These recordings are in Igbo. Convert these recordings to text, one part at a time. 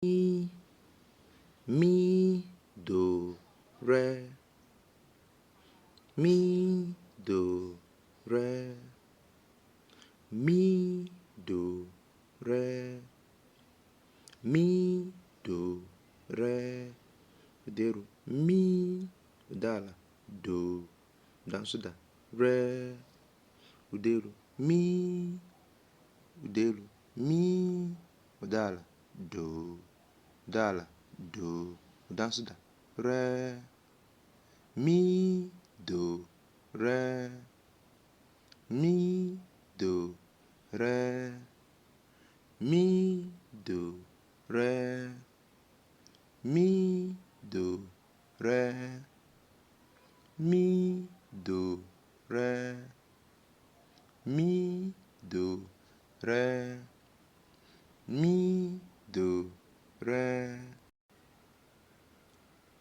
Mi, do, re. Mi, do, re. Mi, do, re. Mi, do, re. Ụda elu mi, ụda ala do, ụda nsụda re. Ụda elu mi, ụda elu mi, ụda ala do, ụda ala do, ụda nsụda re. Mi, do, re. Mi, do, re. Mi, do, re. Mi, do, re. Mi, do, re. Mi, do, re. Mi, do, re.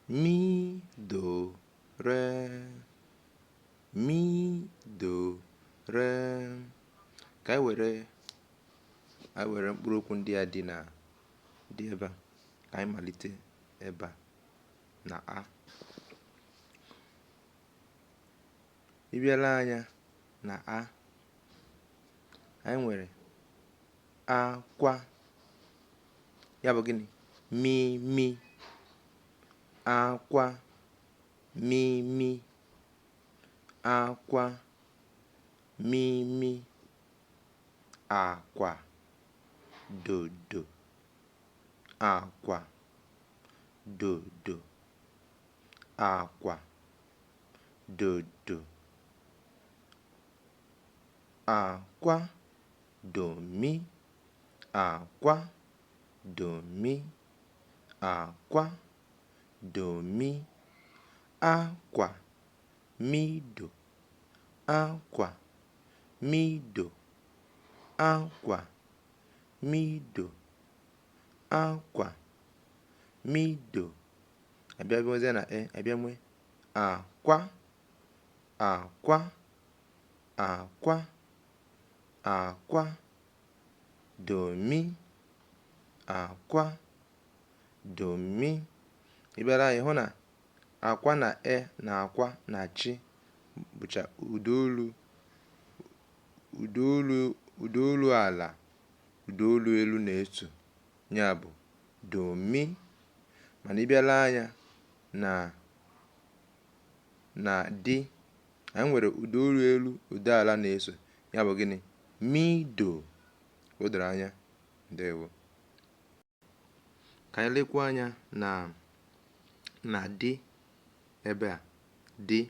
Mi, do, re. Mi, do, re. Ka anyị were mkpụrụ okwu ndị a dị na dị ebe a. Ka anyị malite ebe a na a. Ị bịa lee anya na a, anyị nwere akwa, ya bụ gịnị? Mi mi. Akwa, mi mi. Akwa, mi mi. Akwa, dodo. Akwa, dodo. Akwa, dodo. Akwa, domi. Akwa, domi. Akwa, domi. Akwa, mido. Akwa, mido. Akwa, mido. Akwa, mido. Abịa nwezie na e, abịa nwee akwa, akwa, akwa, akwa, domi, akwa, domi. Ị bịara anyị hụ na akwa na e na akwa na chi bụcha ụdaolu ụdaolu ụdaolu ala, ụdaolu elu na-eso, ya bụ domi. Mana ị bịa lee anya na dị, anyị nwere ụdaolu elu, ụda ala na-eso, ya bụ gịnị? Mi do. O doro anya? Ndewo. Ka anyị lekwuo anya na dị ebe a. Dị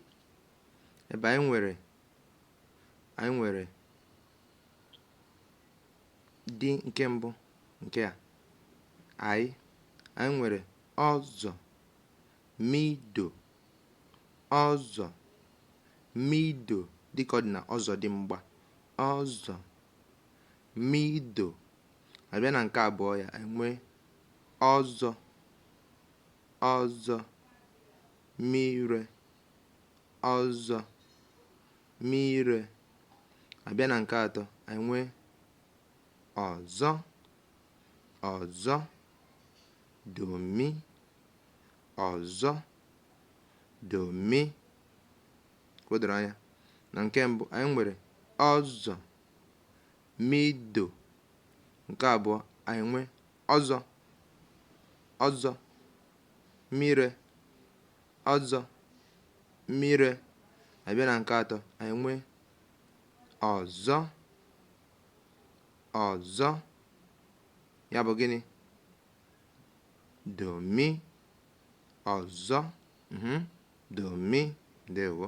ebe anyị nwere dị nke mbụ nke a anyị nwere ọzọ, mido, ọzọ, mido, dịka ọ dị na ọzọdimgba, ọzọ, mido. Abịa na nke abụọ ya, enwe ọzọ, ọzọ, mire, ọzọ, mire. Abịa na nke atọ, enwe ọzọ, ọzọ, domi, ọzọ, domi. O doro anya na nke mbụ anyị nwere ọzọ, mido. Nke abụọ anyị nwee ọzọ, ọzọ, mire, ọzọ, mire. Abịa na nke atọ, anyị nwee ọzọ, ọzọ, ya bụ gịnị? Domi, ọzọ, domi. Ndewo.